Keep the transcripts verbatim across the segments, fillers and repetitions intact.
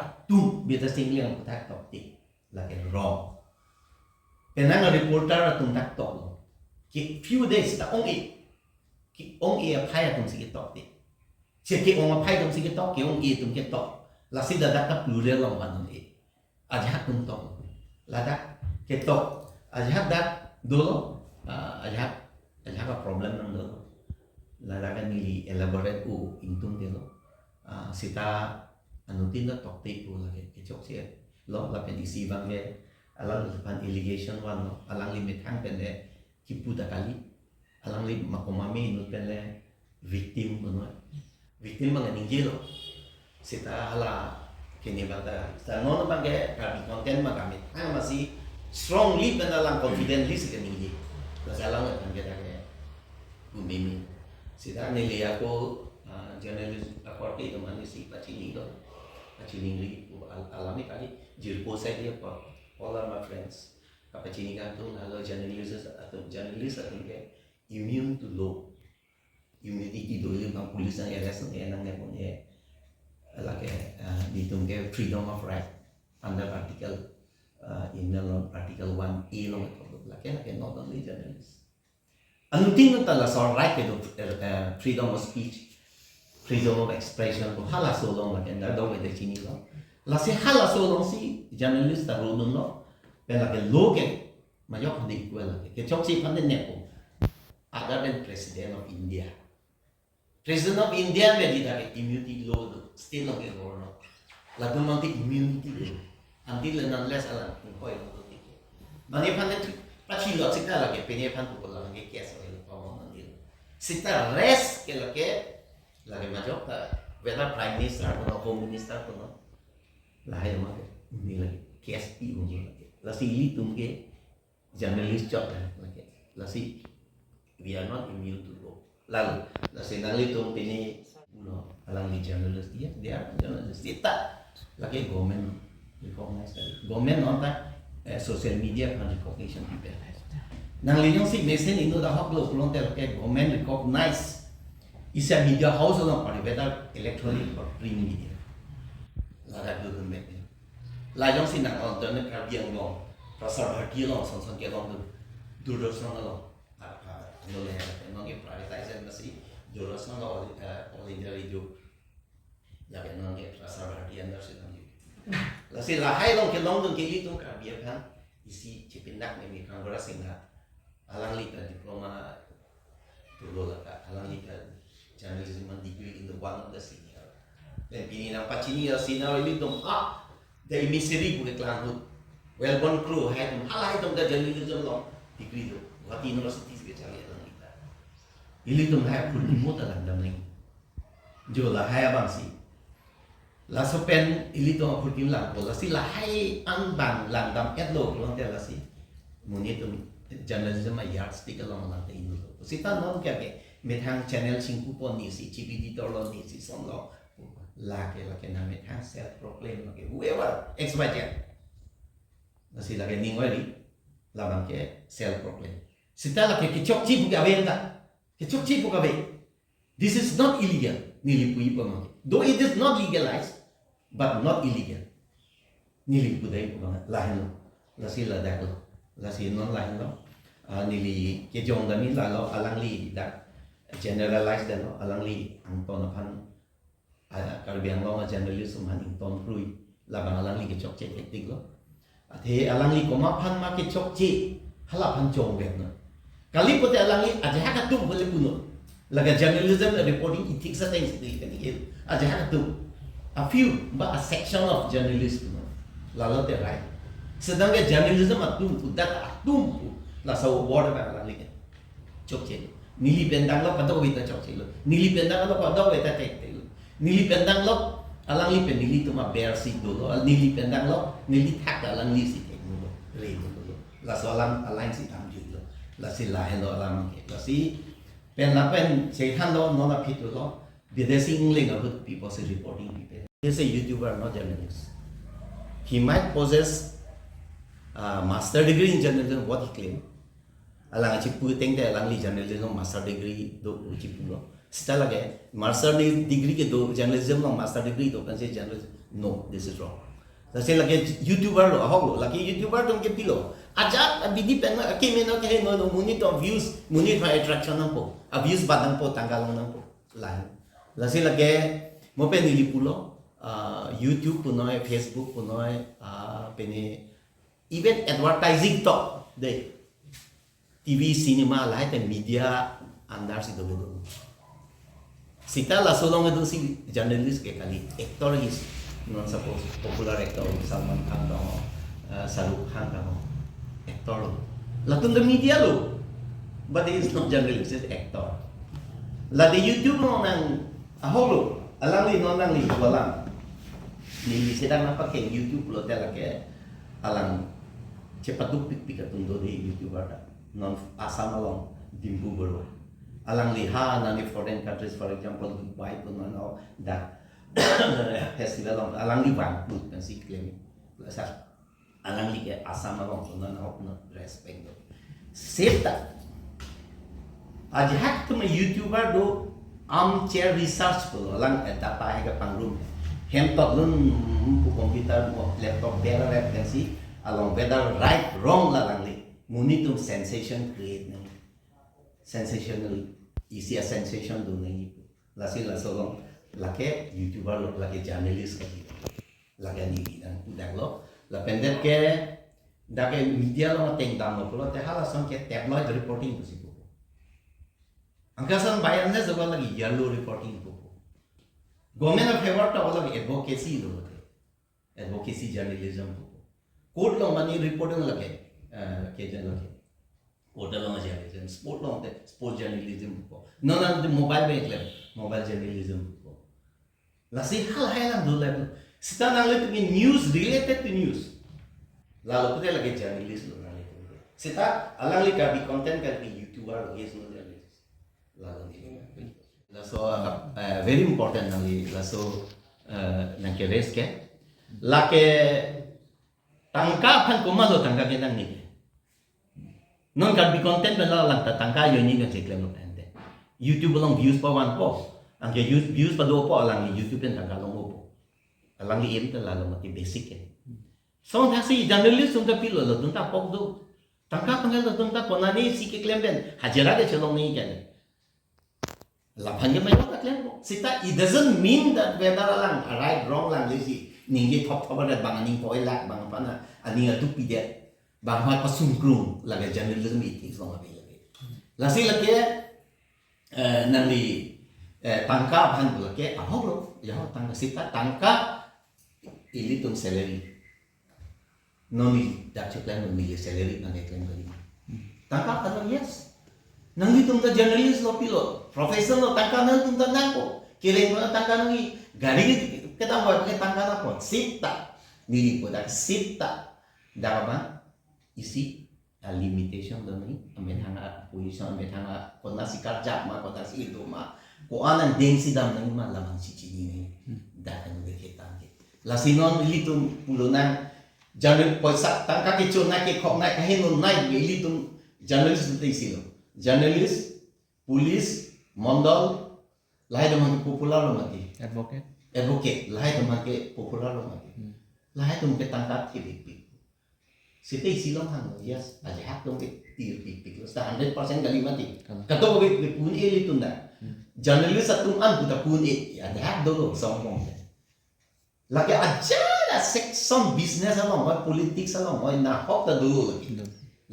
atum Bidya Sing Engleng aphuthak tokte, lake wrong. Penang reporter atum ta toklo. Ke few days ta ong-e. Ke-ong-e aphai atum si ketokte. Che ke-ong aphai atum si ketok, ke-ong-e atum ketok. Lasi ladak ta plural along vannon-e. Ajahak atum tok. Ladak ketok. Ajahak dak dolo. Ah, ajahak, ajahak a-problem nang dolo. Ladak neli elaborate-o ingtungdetlo. Ah, seta anuttin ta tokte pu lake kechokche lo, lapen isi abang ke alangphan allegation vanlo, alangli methang pen le kipu ta kali, alangli ma komat me inut pen le victim punon. Victim abang ningjelo. Seta hala kene abang ta, seta non abang ke Karbi content abang kami, ah, masi strongly pen alang confidently si keningje. Lasi alangphan ke ta ke gumimi. Seta neli ako, ah, journalist akorte atum an si pachini do. Pachini ri, al-, alami kali, jirpo side dia po. All are my friends. Kapachini kangtung, halo journalist atum, journalist atum ke immune to law. Immunity do, ili abang police nang arrest nang, nang nepon ye. Lake, ah, nelitum ke freedom of right under article, ah, Indian law article one A along. Lake, lake not only journalist. Anuttin ta laso right kedo, eh, eh, freedom of speech, freedom of expression, ko halaso along lake, dak dong ede chinilo. Lasi halaso along si journalist ta rodunlo, pen lake law ke majok hande equal lake. Kechokche aphan de nepo. Other than President of India. President of India me di dak immunity law do, state along ke governor. Latum abang te immunity do. Until and unless alang ingkoi lo do tike. Mane aphan te pathi lo seta lake, pine aphan pu ko lake case lo, pamong nang lo. Seta rest ke lake, lake majok ta, whether Prime Minister punon, Home Minister punon, lahai ma ke, ni lake case pi ung lake. Lasi ilitum ke journalist chot lake. Lasi we are not immune to law. Lalu, lasi nanglitum pini, no, alangli journalist, yes, they are journalist. Seta lake government recognize kali. Government non ta, eh, social media aphan recognition pipe. Nangli jongsi mesen inut ahok lo pulote lake government recognize. Isi a media house along pari, whether electronic or print media. Ladak do dun mek. La jongsi nang on don Karbi Anglong, Prasar Bharati along, son son kelong do, Doordarshan along. Apa, ano le, ano ke privatize masi, Doordarshan along, eh, All India Radio. Lake non ke Prasar Bharati under si nang. Lasi lahai along kelongdun ke ilitum Karbi aphan isi chepindak meme Kangora Singha. Alangli ta diploma dolo lake, alangli ta journalism degree in the one of the senior. Then pini nangpachini ya senior ilitum, ah, the emissary pu keklang ahut. Welborn Crowe hai atum, hala hai atum ta journalism along degree do. Guwahati University si kacharli alangli ta. Ilitum hai aphurkimo ta langdam nang. Jo lahai abang si. Laso pen ilitum aphurkim langpo, lasi lahai an abang langdam-etlo pulote lasi monit atum journalism a yardstick along lang te inlo. Seta non ke ke methang channel singkupon ni si, chief editor lo ni si, son lo. Lake, lake nang methang self proclaim lake, whoever, X Y Z. Lasi lake ning oi ri, labang ke self proclaim. Seta lake kechokche pu ke ave ta. Kechokche pu ke ave. This is not illegal. Neli pu-i pu ma. Though it is not legalized, but not illegal. Neli pu dai pu ma. Lahenlo. Lasi ladak lo. Lasi non lahenlo. Ah, neli kejong dami lalo, alangli dak generalize damlo, alangli angton aphan, ah, Karbi Anglong a journalist atum aphan ington kroi. Labang alangli kechokche tactic lo. Athe alangli komat aphan ma kechokche, hala aphan chongvek non. Kali pote alangli ajahak atum pu le punon. Lake journalism reporting ethics ateng si kali ke ajahak atum. A few, ba a section of journalist punon. Lalo te right. Sedang ke journalism atum pu, dak atum pu, laso word abang alangli ke chokche. Neli pen danglo kadokave ta chokchelo. Neli pen danglo kadokave ta thekthe lo. Neli pen danglo, alangli pen nelitum aber si dolo. Neli pen danglo, neli thak alangli si thekmulo, remulo. Laso alam alangli si tangjuilo. Lasi lahenlo alam ke. Lasi pen lapen chethanlo, non aphi thulo. Bidya Sing Engleng ahut pi pusi reporting pipe. He is a YouTuber, not journalist. He might possess, uh, master degree in journalism, what he claim. Alang chipu tengte alangli journalism master degree do chipulo. Seta lake master ni degree kedo, journalism along master degree do kan si journalism No, this is wrong. Lasi lake YouTuber lo, ahok lo, lake YouTuber atum ke pilo. Ajat abidi pen na, akimi na ke no, no, monit atum views, monit aphan attraction nangpo. A views bat nangpo, tangka long nangpo. Lain. Lasi lake, mo pen neli pulo, ah, YouTube punoi, Facebook punoi, ah, pene, even advertising tok, de. T V, cinema, lahai te media under si dolo dolo. Sita laso along itu si journalist ke kali, actor is non, suppose popular actor Salman Khan tong, uh, Shah Rukh Khan tong, actor lo. Latum the media lo, but he is not journalist, he is actor. La the YouTube lo nang ahok lo, alangli non nangli walang. Neli sedang nangpakleng YouTube lo te lake alang chepaduk pikpik atum do de YouTuber ta. Non Assam along Dimpu Barua. Alangli ha nani foreign countries, for example, Dubai pu non o dak festival along alangli vangput pensi klem. Lasi alangli ke Assam along pu non ahok non respect do. Seta ajahak atum YouTuber do armchair research pulo, alang data hai kapangrum. Hem toklun pu computer mo laptop bera rep pensi along whether right wrong la alangli. Monit atum sensation create nang. Sensational, isi a sensation do nangji. Lasi laso along lake YouTuber lo, lake journalist kali. Lake neli nangpu dak lo. Lapen det ke dak ke media along ateng damlo pulo te halason ke tabloid reporting pusi pupo. Anke ason biasness aba lake yellow reporting pupo. Government a-favor ta lake advocacy lo te. Advocacy journalism pupo. Court along mane reporting lake, eh, ke jan lake. Court along journalism, sport along te sport journalism pupo. Non nang mobile bank le mobile journalism pupo. Lasi halahai lang do lake. Sita nanglitum ke news related to news. Lalo pute lake journalist lo nanglitum ke. Sita alangli Karbi content, Karbi YouTuber lo, he is not journalist. Lalo ni. Laso, eh, very important nangli laso, eh, nangke-raise ke. Lake tangka aphan komatlo tangka ke nangji ke. Non Karbi content pen alang ta tangka ajoine pen si klemlo pen te. YouTube along views pavanpo. Anke views, views padopo, alang YouTube pen tangka longpo. Alangli aim ta lalo mati basic ke. Song thasi journalist atum ta pilo, latum ta pok do. Tangka aphan latum ta konane si keklem pen hajira ke chelong nangji ke. Laphan ke mayo ta klempo. Sita it doesn't mean that whether alang right wrong lang lesi ningje thop thop adet bang aning poi lak bang aphan aning adu pidet bang aphan pasungkrung lake journalism ethics along ave lake. Lasi lake, eh, nangli, eh, tangka aphan lake ahok lo, ya ahok tangka sita tangka ilitum salary. Non neli dak cheklem non neli salary nangkeklem kali. Tangka aphan lo, yes. Nanglitum ta journalist lo pilo. Profession lo tangka nangtum ta nangpo. Kereng lo tangka nangji. Gari kedam boy pakai tangka nangpo. Sita. Neli pu dak sita. Dak abang isi a limitation do nangji. Amethang a position, amethang a konatsi karjap ma, konatsi itum ma. Ko-an angdeng si dam nangji ma labang si chini nangji. Dak kan udah kita ke. Lasi non ilitum pulo nang journal poisa tangka kechonai kekhoknai kahenonai ilitum journalist te isi lo. Journalist, police, mondol, lahai atum ke popular lo mati. Advocate. Advocate, lahai atum ke popular lo mati. Hmm. Lahai atum ke tangka thilipik. Sita isi along hang lo, yes, ajahak atum ke thilipik lo. Sita hundred percent kali mati. Kalang. Kato ke pun ilitum da. Hmm. Journalist atum an puta pun e, ajahak dolo song mong. Lake ajat a section business along, oi politics along, oi nahok ta dolo lake. Dolo.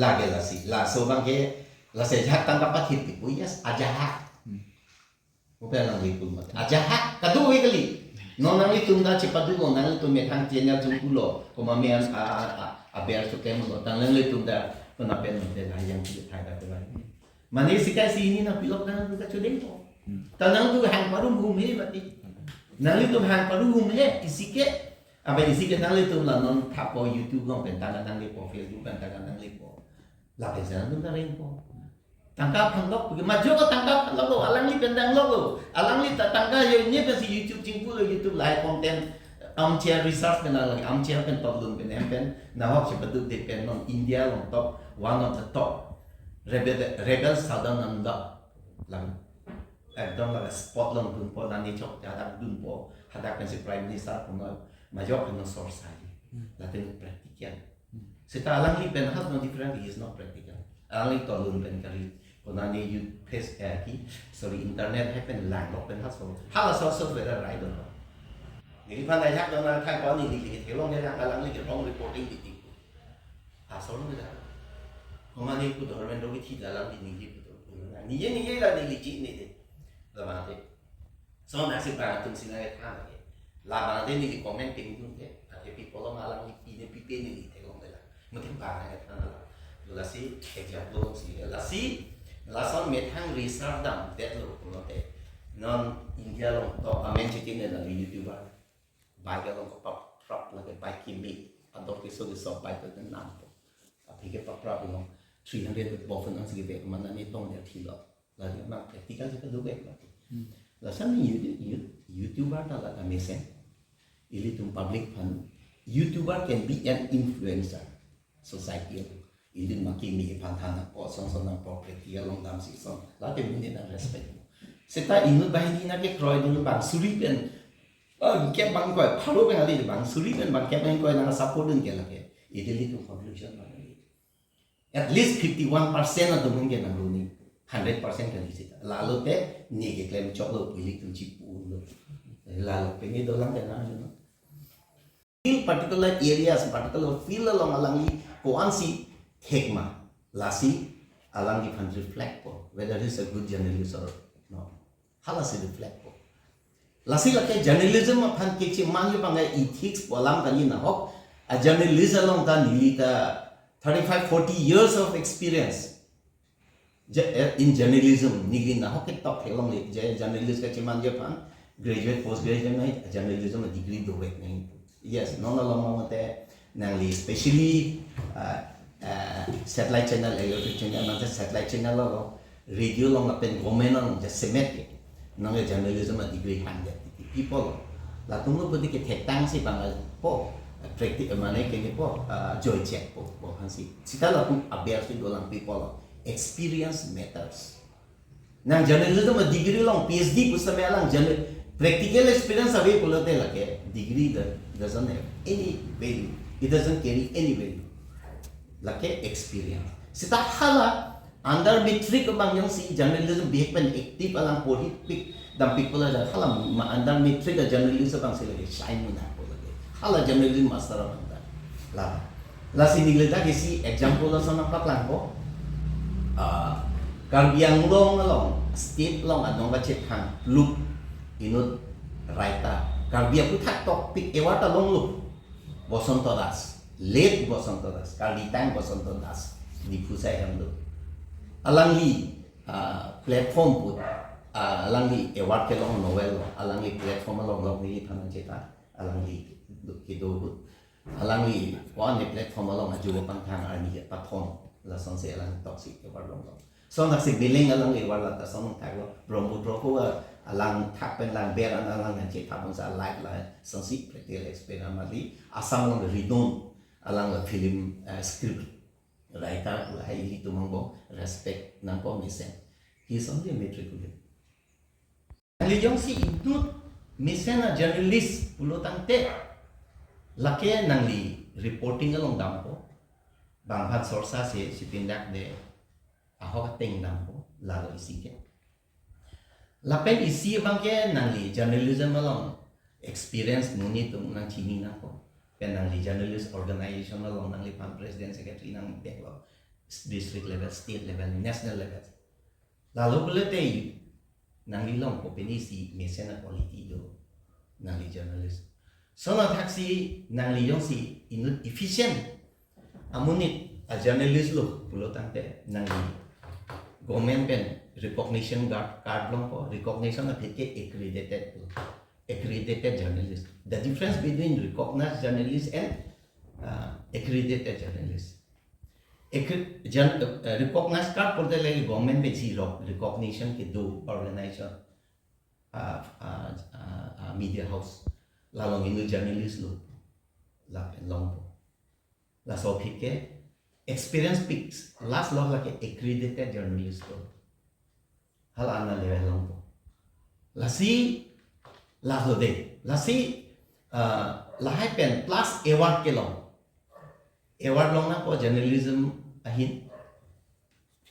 Lake lasi, laso abang ke, lasi ajahak tangka pathipik, oh yes, ajahak. Hmm. Open lang lipul mat. Ajahak, kado-e kali. Non nanglitum ta chepaduk lo, nanglitum methang channel chungku lo, komat me an a, a, a, aber chukem lo, tang nanglitum ta, kona pen lo, te la yang chili thai ta te la. Mane sikai si ini nangpilok nangtum ta chodeng po. Hmm. Ta nangtum hang parum hum he mati. Nanglitum hang parum hum he, isi ke, apa isi ke nanglitum la non thapo YouTube along pen tangka nanglepo, Facebook pen tangka nanglepo. Lapen si nangtum ta rengpo. Tangka aphan lok, majo ko tangka aphan lok lo, alangli pen dang lok lo. Alangli ta tangka ajoine pensi YouTube chingpu lo, YouTube lahai content, armchair research pen alang, armchair pen toklun pen, hem pen, nahok chepaduk det pen non India along top, one of the top. Rebel, Rebel Sadananda lang. Ekdom la spot along dunpo, nani chok hadak dunpo, hadak pensi Prime Minister puno, majok heno sorsa ji. Hmm. Latin practical. Hmm. Seta alangli pen has no different, he is not practical. Alangli tolun pen kali. Konane you face, eh, ki, sorry, internet hai pen lang lok pen haso. Hala source of error right or not. Neliphan ajak dong na thang ko neli ligi thelong ne lang alangli ke wrong reporting di ti. Asol ne da. Komane ku government dogi thi dalam di neli ku to. Nije nije la neli ji ne de. Labang te. So na si bang atum sina ke thang ke. Labang te neli comment ping tung ke. Ate people lo malang ni pi ne pipe neli thelong de la. Mungkin bang ke thang la. Lasi example si. Lasi lason methang research dam det lo kuno te. Non India lo to amen chitin ne la YouTuber. Bike along ko paprap lake bike kimi. Ador kiso kiso bike ko nampo. Aphi ke paprap along three hundred bofen ang sige bek mana ni tong dia thilo. Lagi mang practical sita do bek lagi. Hmm. Lason ni you, you, YouTuber ta la mesen. Ilitum public aphan. YouTuber can be an influencer society. Ilitum ma kimi aphan than nangpo, son son nangpo, practical along dam si son. Late muni nang respect. Seta inut banghini na kekroi dun bang suri pen, oh, kep bang koi, pharo pen ali bang suri pen bang kep bang koi nang support dun ke lake. Ilitum conclusion bang ali. At least fifty-one percent atum ke nang luni. Hundred percent kali seta. Lalo te ni keklem chok lo, ilitum chipu lo. Lalo pen ni dolang ke nang lo. Field, particular areas, particular field along alangli ko-ansi thek ma, lasi alangliphan reflect po whether he's a good journalist or not. Halasi reflect po. Lasi lake journalism aphan kechiman yo bang ethics pu alam kali nahok, a journalist along ta neli ta thirty-five, forty years of experience. Ja-, eh, in journalism, neli nahok ketok theklongle, je journalist kachiman je aphan, graduate, post graduate nai, journalism degree dovek nai. Yes, non along mate nangli specially, uh, uh, satellite channel, electric channel, mate satellite channel lo, radio along lapen government along jasemet ke. Nang journalism degree hang de people. Latum lo pudi ke thektang si bang po, practice mane ke ni po, uh, joy check po, po hansi. Sita latum aber si dolang people. Experience matters. Nang journalism degree along P H D pusitame alang journal-, practical experience ave pulote lake degree do-, doesn't have any value. It doesn't carry any value. Lake experience. Seta hala under matric abang jongsi journalism bihek pen active alang porhi pik dam pik pulo ja hala ma under matric a journalism abang si lake shine muna pulo lake. Hala journalism master abang ta. La. Lasi neli ta kisi example lason nangpaklangpo. Ah, Karbi Anglong along, state along anong kachethang, luk inut writer. Karbi aphuthak tokpik award along lo. Bosonto Das, late Bosonto Das, Karbi Tang Bosonto Das, Diphu sai hem lo. Alangli, ah, platform put, ah, alangli award kelong novel lo, alangli platform along lo neliphan chethan, alangli kedo put. Alangli, ko-an ne platform along ajo pangthang arni pathon, lasonsi alang toksi ke warlong lo. Son aksi biling alangli warla ta son thak lo, Brahmaputra ko alang thak pen lang ber an alang nang chetha bangsa like la, sonsi practical experience mali, Assam along renowned, alang la film, eh, script writer, la hai ilitum angbong, respect nangpo mesen. He is only a matriculate. Nangli jongsi inut mesen a journalist pulo tangte, lake nangli reporting along dampo, bang aphan sorsa si chipindak de, ahok ateng dampo, lalo isi ke. Lapen isi abang ke nangli journalism along experience monit atum nangchini nangpo. Pen nangli journalist organization along nangliphan president secretary nang bek lo, district level, state level, national level. Lalo pulote nangli longpo pen isi mesen a quality do nangli journalist. Son athaksi nangli jongsi inut efficient amonit a journalist lo pulo tangte nangli government pen recognition card, card longpo, recognition aphi ke accredited lo. Accredited journalist. The difference between recognized journalist and, uh, accredited journalist. Accre-, jan-, uh, recognized card pulote lake government pensi ro-, recognition kedo organization, uh, uh, uh, uh, media house. Lalong inut journalist lo. Lapen longpo. Laso aphi ke experience pik last lo lake accredited journalist lo. Hala ana level longpo. Lasi, lalo de. Lasi, ah, lahai pen plus award kelong. Award longnangpo journalism ahin.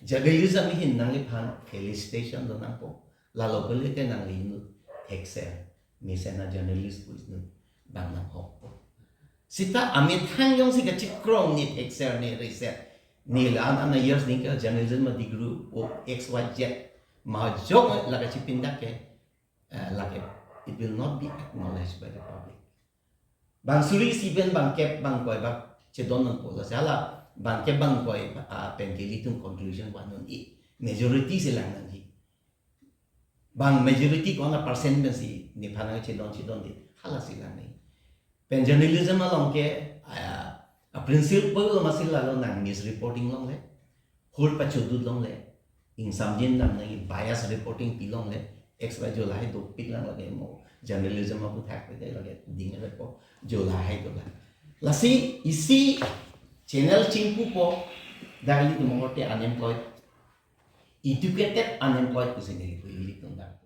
Journalism ahin nangliphan felicitation donangpo. Lalo pele ke nangli inut thekser mesen a-journalist pu inut bang nanghokpo. Seta amethang jongsi kachikrong ne thekser ne research ne la an an years ning ke journalism a degree o X Y Z ma jong la kachipindak ke, eh, lake it will not be acknowledged by the public. Bang suri isi pen bang kep bang koi bak chedon nangpo, lasi hala bang kep bang koi, ah, pen ke ilitum conclusion vannun-e, majority si lang nangji. Bang majority ko-an a percent pensi nephan nangchedon chedonde, hala si lang nangji. Pen journalism along ke, ah, a principle masi lalo nang misreporting longle, hur pachudut longle, ingsamjin dam nangji, bias reporting pi longle, X Y Z lahai dopik lang lake mo journalism aputhak pe lake ding le po, jo lahai dolang. Lasi isi channel chingpupo, dak ilitum ahorte unemployed, educated unemployed pusi neli pu ilitum dak.